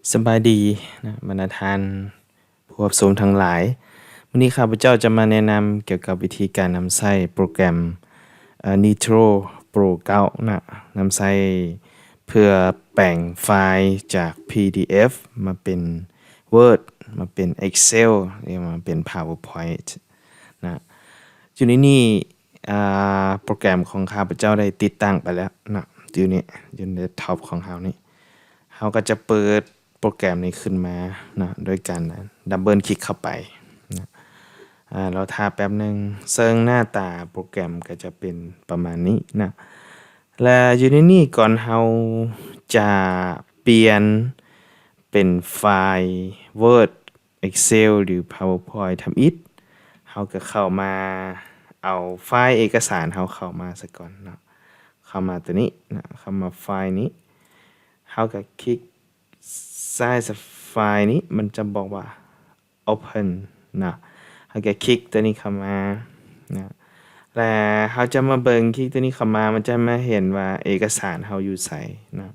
ສະບາຍດີນະ ບັນດາທ່ານຜູ້ຮັບຊົມທັງຫຼາຍ. ມື້ນີ້ຂ້າພະເຈົ້າຈະມາແນະນຳກ່ຽວກັບວິທີການນຳໃຊ້ໂປຣແກຣມ ເອີ Nitro Pro ເກົ້ານະ, ນຳໃຊ້ເພື່ອແປງໄຟລ໌ຈາກ PDF ມາເປັນ Word ມາເປັນ Excel ຫຼືມາເປັນ PowerPoint ນະ. ຢູ່ໃນນີ້ ອ່າ ໂປຣແກຣມຂອງຂ້າພະເຈົ້າໄດ້ຕິດຕັ້ງໄປແລ້ວນະ ຢູ່ນີ້ ຢູ່ໃນ desktop ຂອງເຮົານີ້. ເຮົາກໍຈະເປີດໂປຣແກຣມນີ້ຂຶ້ນມານະ ໂດຍການ double click ເຂົ້າໄປນະ. ອ່າ ລໍຖ້າແປັບໜຶ່ງ, ເຊິ່ງໜ້າຕາໂປຣແກຣມກໍຈະເປັນປະມານນີ້ນະ. ແລະ ຢູ່ໃນນີ້ ກ່ອນເຮົາຈະປ່ຽນເປັນໄຟລ໌ Word Excel ຫຼື PowerPoint ທຳອິດ, ເຮົາກໍເຂົ້າມາເອົາໄຟລ໌ເອກະສານເຮົາເຂົ້າມາຊະກ່ອນເນາະ. ເຂົ້າມາຕົວນີ້ນະ, ເຂົ້າມາໄຟລ໌ນີ້, ເຮົາກໍຄລິກຊ້າຍໃສ່ໄຟລ໌ນີ້, ມັນຈະບອກວ່າ Open ນະ. ເຮົາກໍຄລິກຕົວນີ້ເຂົ້າມານະ. ແລະ ເຮົາຈະມາເບິ່ງ, ຄລິກຕົວນີ້ເຂົ້າມາ, ມັນຈະມາເຫັນວ່າເອກະສານເຮົາຢູ່ໃສນະ.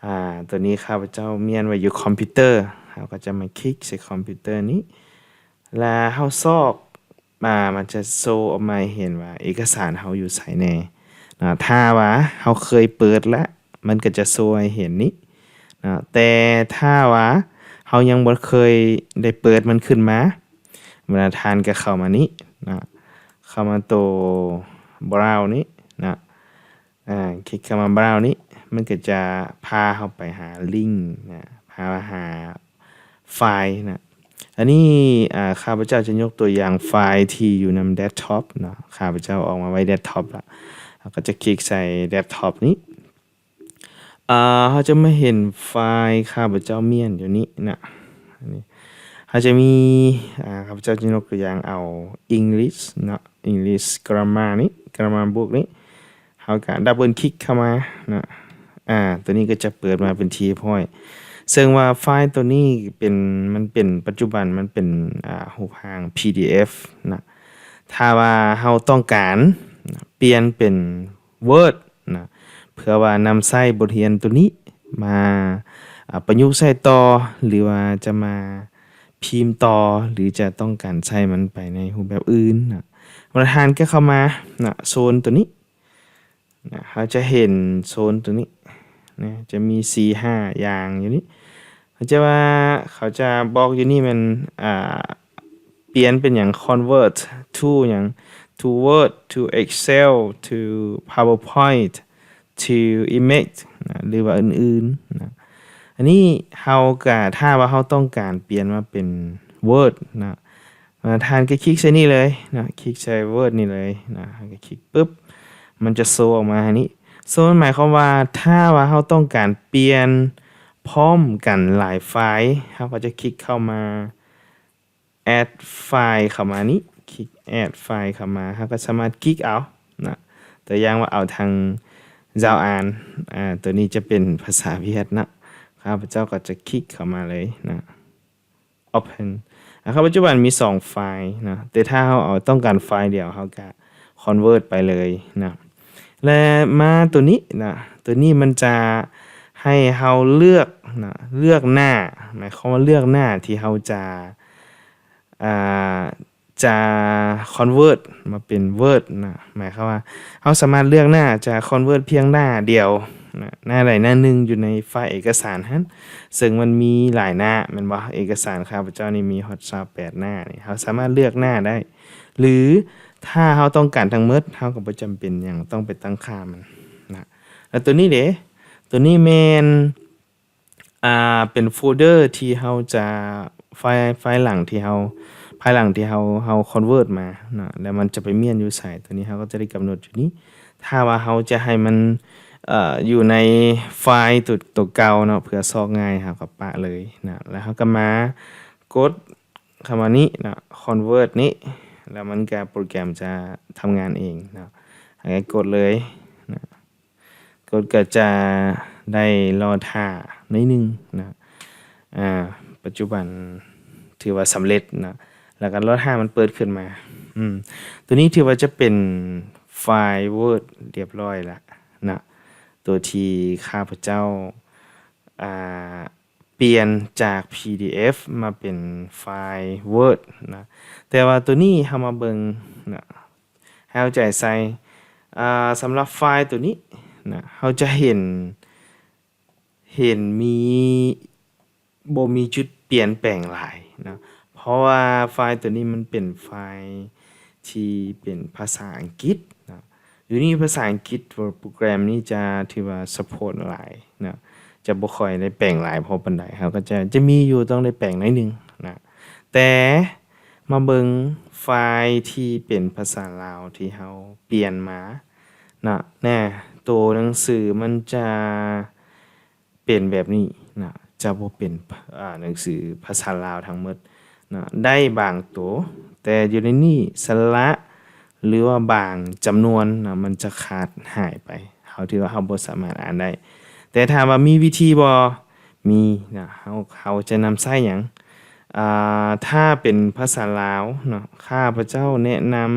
ອາ ຕົວນີ້ຂ້າພະເຈົ້າມ້ຽນໄວ້ຢູ່ຄອມພິວເຕີ, ເຮົາກໍຈະມາຄລິກໃສ່ຄອມພິວເຕີນີ້ ແລະ ເຮົາຊອກມາ, ມັນຈະໂຊອອກມາໃຫ້ເຫັນວ່າເອກະສານເຮົາຢູ່ໃສແດ່ນະ. ຖ້າວ່າເຮົາເຄີຍເປີດລະ, ມັນກໍຈະໂຊໃຫ້ເຫັນນີ້ນະ, ແຕ່ຖ້າວ່າເຮົາຍັງບໍ່ເຄີຍໄດ້ເປີດມັນຂຶ້ນມາ, ບັນດາທ່ານກໍເຂົ້າມານີ້ນະ, ເຂົ້າມາໂຕ Browse ນີ້ນະ. ອາ ຄລິກເຂົ້າມາ Browse ນີ້, ມັນກໍຈະພາເຮົາໄປຫາລິ້ງນະ, ພາມາຫາໄຟລ໌ນະ. ອັນນີ້ ອາ ຂ້າພະເຈົ້າຈະຍົກຕົວຢ່າງໄຟລ໌ທີ່ຢູ່ນຳ desktop ເນາະ, ຂ້າພະເຈົ້າອອກມາໄວ້ desktop ລະ, ເຮົາກໍຈະຄລິກໃສ່ desktop ນີ້. ອາ ເຮົາຈະມາເຫັນໄຟລ໌ຂ້າພະເຈົ້າມ້ຽນຢູ່ນີ້ນະ. ອັນນີ້ ເຮົາຈະມີ ອາ ຂ້າພະເຈົ້າຈະຍົກຕົວຢ່າງເອົາ English ເນາະ, English Grammar ນີ້, Grammar Book ນີ້. ເຮົາກໍ double click ເຂົ້າມານະ. ອາ ຕົວນີ້ກໍຈະເປີດມາເປັນທີ່ຮຽບຮ້ອຍ. ເຊິ່ງວ່າໄຟລ໌ຕົວນີ້ເປັນ, ມັນເປັນ, ປັດຈຸບັນມັນເປັນ, ອາ, ຮູບຮ່າງ PDF ນະ. ຖ້າວ່າເຮົາຕ້ອງການປ່ຽນເປັນ Word ນະ, ເພື່ອວ່ານຳໃຊ້ບົດຮຽນຕົວນີ້ມາ, ອາ, ປະຍຸກໃຊ້ຕໍ່ ຫຼືວ່າຈະມາພິມຕໍ່ ຫຼືຈະຕ້ອງການໃຊ້ມັນໄປໃນຮູບແບບອື່ນນະ, ບັນດາທ່ານກໍເຂົ້າມານະ, ໂຊນຕົວນີ້. ນະ, ເຮົາຈະເຫັນໂຊນຕົວນີ້ນະ, ຈະມີສີ່ຫ້າຢ່າງຢູ່ນີ້. ເຂົາຈະວ່າ, ເຂົາຈະບອກຢູ່ນີ້ແມ່ນ, ອ່າ, ປ່ຽນເປັນຫຍັງ, convert to ຫຍັງ, to Word, to Excel, to PowerPoint, to Image ນະ, ຫຼືວ່າອື່ນໆນະ. ອັນນີ້ເຮົາກະ, ຖ້າວ່າເຮົາຕ້ອງການປ່ຽນມາເປັນ Word ນະ, ອາ, ທ່ານກໍຄລິກໃສ່ນີ້ເລີຍນະ, ຄລິກໃສ່ Word ນີ້ເລີຍນະ, ແລ້ວກໍຄລິກປຶບ, ມັນຈະໂຊອອກມາໃຫ້ນີ້. ໂຊໝາຍຄວາມວ່າ ຖ້າວ່າເຮົາຕ້ອງການປ່ຽນພ້ອມກັນຫຼາຍໄຟລ໌, ເຮົາກໍຈະຄລິກເຂົ້າມາ Add File ເຂົ້າມານີ້, ຄລິກ Add File ເຂົ້າມາ, ເຮົາກໍສາມາດຄລິກເອົານະ. ຕົວຢ່າງວ່າເອົາທາງ Giao An, ອາ, ຕົວນີ້ຈະເປັນພາສາຫວຽດນະ, ຂ້າພະເຈົ້າກໍຈະຄລິກເຂົ້າມາເລີຍນະ. Open ອາ ປັດຈຸບັນມີສອງໄຟລ໌ນະ, ແຕ່ຖ້າເຮົາເອົາ ຕ້ອງການໄຟລ໌ດຽວ ເຮົາກະ convert ໄປເລີຍນະ. ແລະ ມາຕົວນີ້ນະ, ຕົວນີ້ມັນຈະໃຫ້ເຮົາເລືອກນະ, ເລືອກໜ້າ, ໝາຍຄວາມວ່າເລືອກໜ້າທີ່ເຮົາຈະ, ອ່າ, ຈະ convert ມາເປັນ Word ນະ, ໝາຍຄວາມວ່າເຮົາສາມາດເລືອກໜ້າຈະ convert ພຽງໜ້າດຽວນະ, ໜ້າໃດໜ້າໜຶ່ງຢູ່ໃນໄຟລ໌ເອກະສານຫັ້ນ, ເຊິ່ງມັນມີຫຼາຍໜ້າແມ່ນບໍ່? ເອກະສານຂ້າພະເຈົ້ານີ້ມີຮອດຊາວແປດໜ້ານີ້, ເຮົາສາມາດເລືອກໜ້າໄດ້ ຫຼື ຖ້າເຮົາຕ້ອງການທັງໝົດ, ເຮົາກໍບໍ່ຈຳເປັນຫຍັງຕ້ອງໄປຕັ້ງຄ່າມັນນະ. ແລ້ວຕົວນີ້ເດ? ຕົວນີ້ແມ່ນ ອ່າ ເປັນໂຟເດີທີ່ເຮົາຈະ ໄຟລ໌ ໄຟລ໌ຫຼັງທີ່ເຮົາ ພາຍຫຼັງທີ່ເຮົາ ເຮົາ convert ມາເນາະ, ແລ້ວມັນຈະໄປມ້ຽນຢູ່ໃສ, ຕົວນີ້ເຮົາກໍຈະໄດ້ກຳນົດຢູ່ນີ້. ຖ້າວ່າເຮົາຈະໃຫ້ມັນ ເອີ ຢູ່ໃນໄຟລ໌ຕົວ ຕົວເກົ່າເນາະ ເພື່ອຊອກງ່າຍ, ເຮົາກໍປະເລີຍເນາະ, ແລ້ວເຮົາກໍມາກົດເຂົ້າມານີ້ເນາະ, convert ນີ້, ແລ້ວມັນກໍ ໂປຣແກຣມຈະທຳງານເອງເນາະ, ໃຫ້ກົດເລີຍເນາະ. ກົດກໍຈະໄດ້ລໍຖ້າໜ້ອຍໜຶ່ງນະ. ອາ ປັດຈຸບັນຖືວ່າສຳເລັດນະ, ແລ້ວກໍລໍຖ້າມັນເປີດຂຶ້ນມາ. ອືມ ຕົວນີ້ຖືວ່າຈະເປັນໄຟລ໌ Word ລຽບຮ້ອຍລະນະ, ຕົວທີ່ຂ້າພະເຈົ້າ ອາ ປ່ຽນຈາກ PDF ມາເປັນໄຟລ໌ Word ນະ. ແຕ່ວ່າໂຕນີ້ເຮົາມາເບິ່ງນະ ໃຫ້ເອົາໃຈໃສ່ ອ່າ ສຳລັບໄຟລ໌ໂຕນີ້ນະ ເຮົາຈະເຫັນ ເຫັນມີ ບໍ່ມີຈຸດປ່ຽນແປງຫຼາຍນະ ເພາະວ່າໄຟລ໌ໂຕນີ້ມັນເປັນໄຟລ໌ທີ່ເປັນພາສາອັງກິດນະ. ຢູ່ນີ້ພາສາອັງກິດ ໂປຣແກຣມນີ້ຈະຖືວ່າ support ຫຼາຍນະ ຈະບໍ່ຄ່ອຍໄດ້ແປງຫຼາຍພໍປານໃດ. ເຮົາກໍຈະ ຈະມີຢູ່ ຕ້ອງໄດ້ແປງໜ້ອຍໜຶ່ງນະ. ແຕ່ມາເບິ່ງໄຟລ໌ທີ່ເປັນພາສາລາວທີ່ເຮົາປ່ຽນມານະ ແນ່ ໂຕໜັງສືມັນຈະ ເປັນແບບນີ້ນະ ຈະບໍ່ເປັນ ອ່າ ໜັງສືພາສາລາວທັງໝົດນະ ໄດ້ບາງໂຕ ແຕ່ຢູ່ໃນນີ້ສະຫຼະ ຫຼືວ່າບາງຈຳນວນນະ ມັນຈະຂາດຫາຍໄປ ເຮົາຖືວ່າເຮົາບໍ່ສາມາດອ່ານໄດ້. ແຕ່ຖາມວ່າມີວິທີບໍ່? ມີນະ. ເຮົາ ເຮົາຈະນຳໃຊ້ຫຍັງ? ອ່າ ຖ້າເປັນພາສາລາວເນາະ ຂ້າພະເຈົ້າແນະນຳ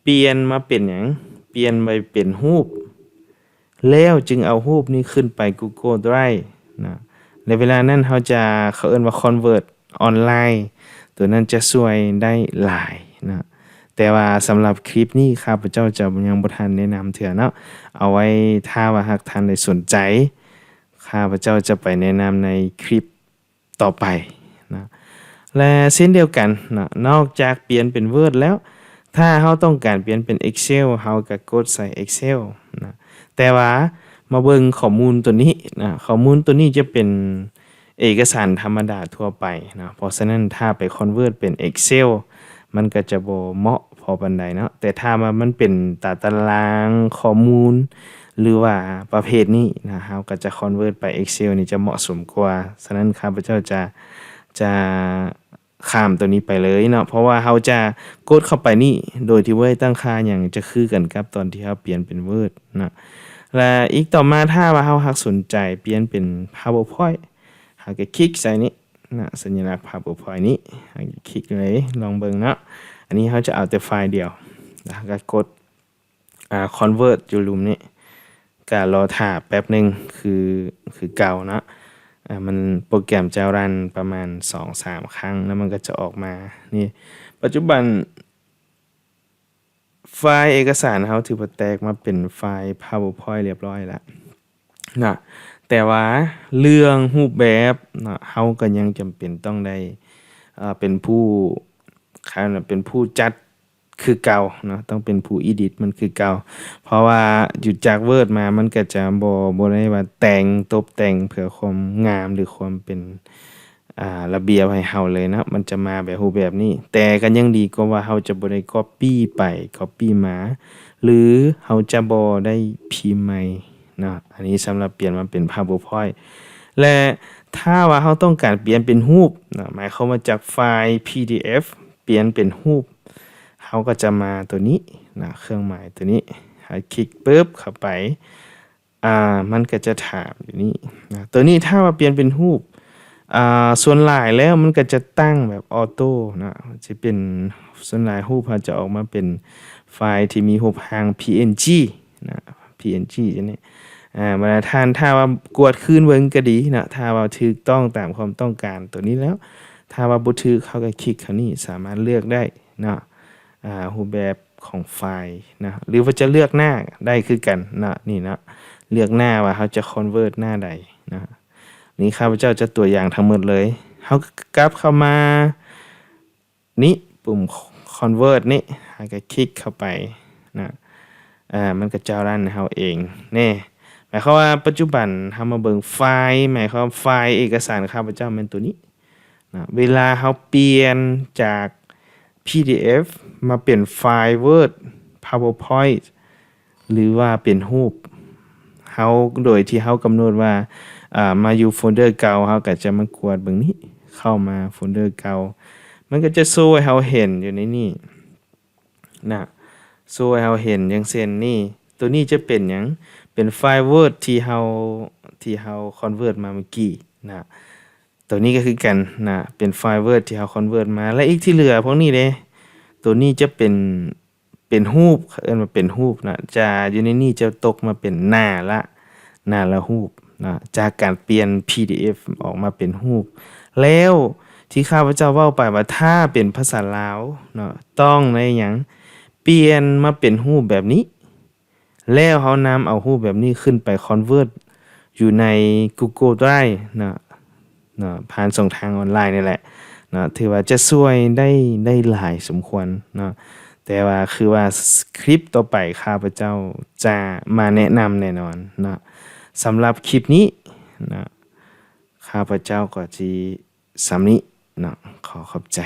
ປ່ຽນມາເປັນຫຍັງ? ປ່ຽນໄປເປັນຮູບ ແລ້ວຈຶ່ງເອົາຮູບນີ້ຂຶ້ນໄປ Google Drive ນະ ໃນເວລານັ້ນເຮົາຈະ ເຂົາເອີ້ນວ່າ convert online ໂຕນັ້ນຈະຊ່ວຍໄດ້ຫຼາຍນະ. ແຕ່ວ່າສຳລັບຄລິບນີ້ ຂ້າພະເຈົ້າຈະຍັງບໍ່ທັນແນະນຳເທື່ອເນາະ ເອົາໄວ້ຖ້າວ່າຫາກທ່ານໃດສົນໃຈ ຂ້າພະເຈົ້າຈະໄປແນະນຳໃນຄລິບ ຕໍ່ໄປນະ. ແລະເຊັ່ນດຽວກັນນະ ນອກຈາກປ່ຽນເປັນ Word ແລ້ວ ຖ້າເຮົາຕ້ອງການປ່ຽນເປັນ Excel ເຮົາກໍກົດໃສ່ Excel ນະ. ແຕ່ວ່າມາເບິ່ງຂໍ້ມູນໂຕນີ້ນະ ຂໍ້ມູນໂຕນີ້ຈະເປັນເອກະສານທຳມະດາທົ່ວໄປນະ. ເພາະສະນັ້ນ ຖ້າໄປ convert ເປັນ Excel ມັນກໍຈະບໍ່ເໝາະພໍປານໃດເນາະ. ແຕ່ຖ້າວ່າມັນເປັນຕາຕະລາງຂໍ້ມູນ ຫຼືວ່າປະເພດນີ້ນະ ເຮົາກໍຈະ convert ໄປ Excel ນີ້ຈະເໝາະສົມກວ່າ. ສະນັ້ນ ຂ້າພະເຈົ້າຈະ ຈະຂ້າມໂຕນີ້ໄປເລີຍເນາະ ເພາະວ່າເຮົາຈະກົດເຂົ້າໄປນີ້ ໂດຍທີ່ບໍ່ໄດ້ຕັ້ງຄ່າຫຍັງ ຈະຄືກັນກັບຕອນທີ່ເຮົາປ່ຽນເປັນ Word ນະ. ແລະອີກຕໍ່ມາ ຖ້າວ່າເຮົາຫາກສົນໃຈປ່ຽນເປັນ PowerPoint ເຮົາກໍຄລິກໃສ່ນີ້ນະ ສັນຍະລັກ PowerPoint ນີ້ ເຮົາກໍຄລິກເລີຍ ລອງເບິ່ງເນາະ. ອັນນີ້ເຮົາຈະເອົາແຕ່ໄຟລ໌ດຽວ ແລ້ວເຮົາກໍກົດ ອ່າ convert ຢູ່ລຸ່ມນີ້ ກະລໍຖ້າແປັບໜຶ່ງ ຄື ຄືເກົ່າເນາະ. ອ່າ ມັນ ໂປຣແກຣມຈະຣັນປະມານສອງສາມຄັ້ງ ແລ້ວມັນກໍຈະອອກມາ. ນີ້ ປັດຈຸບັນ ໄຟລ໌ເອກະສານເຮົາຖືວ່າແຕກມາເປັນໄຟລ໌ PowerPoint ລຽບຮ້ອຍແລ້ວນະ. ແຕ່ວ່າເລື່ອງຮູບແບບນະ ເຮົາກໍຍັງຈຳເປັນຕ້ອງໄດ້ ເປັນຜູ້ ເປັນຜູ້ຈັດ ຄືເກົ່າເນາະ ຕ້ອງເປັນຜູ້ edit ມັນຄືເກົ່າ ເພາະວ່າຢຸດຈາກ Word ມາ ມັນກໍຈະບໍ່ ບໍ່ໄດ້ວ່າແຕ່ງ ຕົບແຕ່ງເພື່ອຄວາມງາມ ຫຼື ຄວາມເປັນ ອ່າ ລະບຽບໃຫ້ເຮົາເລີຍເນາະ ມັນຈະມາແບບຮູບແບບນີ້. ແຕ່ກໍຍັງດີກວ່າວ່າເຮົາຈະບໍ່ໄດ້ copy ໄປ copy ມາ ຫຼື ເຮົາຈະບໍ່ໄດ້ພິມໃໝ່ເນາະ. ອັນນີ້ສຳລັບປ່ຽນມາເປັນ PowerPoint ແລະ ຖ້າວ່າເຮົາຕ້ອງການປ່ຽນເປັນຮູບເນາະ ໝາຍຄວາມວ່າຈາກໄຟລ໌ PDF ປ່ຽນເປັນຮູບ ເຮົາກໍຈະມາໂຕນີ້ນະ ເຄື່ອງໝາຍໂຕນີ້ ເຮົາຄລິກປຶບເຂົ້າໄປ ອ່າ ມັນກໍຈະຖາມຢູ່ນີ້ນະ. ໂຕນີ້ຖ້າວ່າປ່ຽນເປັນຮູບ ອ່າ ສ່ວນຫຼາຍແລ້ວມັນກໍຈະຕັ້ງແບບ auto ນະ ຈະເປັນ ສ່ວນຫຼາຍຮູບເຮົາຈະອອກມາເປັນໄຟລ໌ທີ່ມີຮູບຮ່າງ PNG ນະ PNG ຈັ່ງນີ້. ອ່າ ບັນດາທ່ານ ຖ້າວ່າກວດຄືນເບິ່ງກໍດີເນາະ ຖ້າວ່າຖືກຕ້ອງຕາມຄວາມຕ້ອງການໂຕນີ້ແລ້ວ. ຖ້າວ່າບໍ່ຖືກ ເຮົາກໍຄລິກເຂົ້ານີ້ ສາມາດເລືອກໄດ້ເນາະ ອ່າ ຮູບແບບຂອງໄຟລ໌ນະ ຫຼືວ່າຈະເລືອກໜ້າໄດ້ຄືກັນເນາະ. ນີ້ເນາະ ເລືອກໜ້າວ່າເຮົາຈະ convert ໜ້າໃດນະ. ນີ້ຂ້າພະເຈົ້າຈະຕົວຢ່າງທັງໝົດເລີຍ. ເຮົາກໍກັບເຂົ້າມາ ນີ້ ປຸ່ມ convert ນີ້ ເຮົາກໍຄລິກເຂົ້າໄປນະ ເອີ ມັນກໍຈະຣັນໃຫ້ເຮົາເອງແນ່. ໝາຍຄວາມວ່າປັດຈຸບັນເຮົາມາເບິ່ງໄຟລ໌ ໝາຍຄວາມໄຟລ໌ເອກະສານຂ້າພະເຈົ້າແມ່ນໂຕນີ້ນະ. ເວລາເຮົາປ່ຽນຈາກ PDF ມາເປັນໄຟລ໌ Word PowerPoint ຫຼືວ່າເປັນຮູບ ເຮົາ ໂດຍທີ່ເຮົາກຳນົດວ່າ ອ່າ ມາຢູ່ໂຟນເດີເກົ່າ ເຮົາກໍຈະມາກວດເບິ່ງນີ້ ເຂົ້າມາໂຟນເດີເກົ່າ ມັນກໍຈະໂຊໃຫ້ເຮົາເຫັນຢູ່ໃນນີ້ນະ ໂຊໃຫ້ເຮົາເຫັນ ຢ່າງເຊັ່ນນີ້ ໂຕນີ້ຈະເປັນຫຍັງ? ເປັນໄຟລ໌ Word ທີ່ເຮົາ ທີ່ເຮົາ convert ມາເມື່ອກີ້ນະ. ໂຕນີ້ກໍຄືກັນນະ ເປັນໄຟລ໌ Word ທີ່ເຮົາ convert ມາ ແລະ ອີກທີ່ເຫຼືອພວກນີ້ເດ້ ໂຕນີ້ຈະເປັນ ເປັນຮູບ ເຂົາເອີ້ນວ່າເປັນຮູບນະ ຈະຢູ່ໃນນີ້ຈະຕົກມາເປັນໜ້າລະ ໜ້າລະຮູບ ເນາະ ຈາກການປ່ຽນ PDF ອອກມາເປັນຮູບ. ແລ້ວທີ່ຂ້າພະເຈົ້າເວົ້າໄປວ່າ ຖ້າເປັນພາສາລາວເນາະ ຕ້ອງໄດ້ຫຍັງ? ປ່ຽນມາເປັນຮູບແບບນີ້ ແລ້ວເຮົານຳເອົາຮູບແບບນີ້ຂຶ້ນໄປ convert ຢູ່ໃນ Google Drive ເນາະ ເນາະ ຜ່ານຊ່ອງທາງອອນລາຍນີ້ແຫຼະເນາະ ຖືວ່າຈະຊ່ວຍໄດ້ ໄດ້ຫຼາຍສົມຄວນເນາະ. ແຕ່ວ່າຄືວ່າຄລິບຕໍ່ໄປ ຂ້າພະເຈົ້າຈະມາແນະນຳແນ່ນອນເນາະ. ສຳລັບຄລິບນີ້ເນາະ ຂ້າພະເຈົ້າກໍຊິສ່ຳນີ້ເນາະ. ຂໍຂອບໃຈ.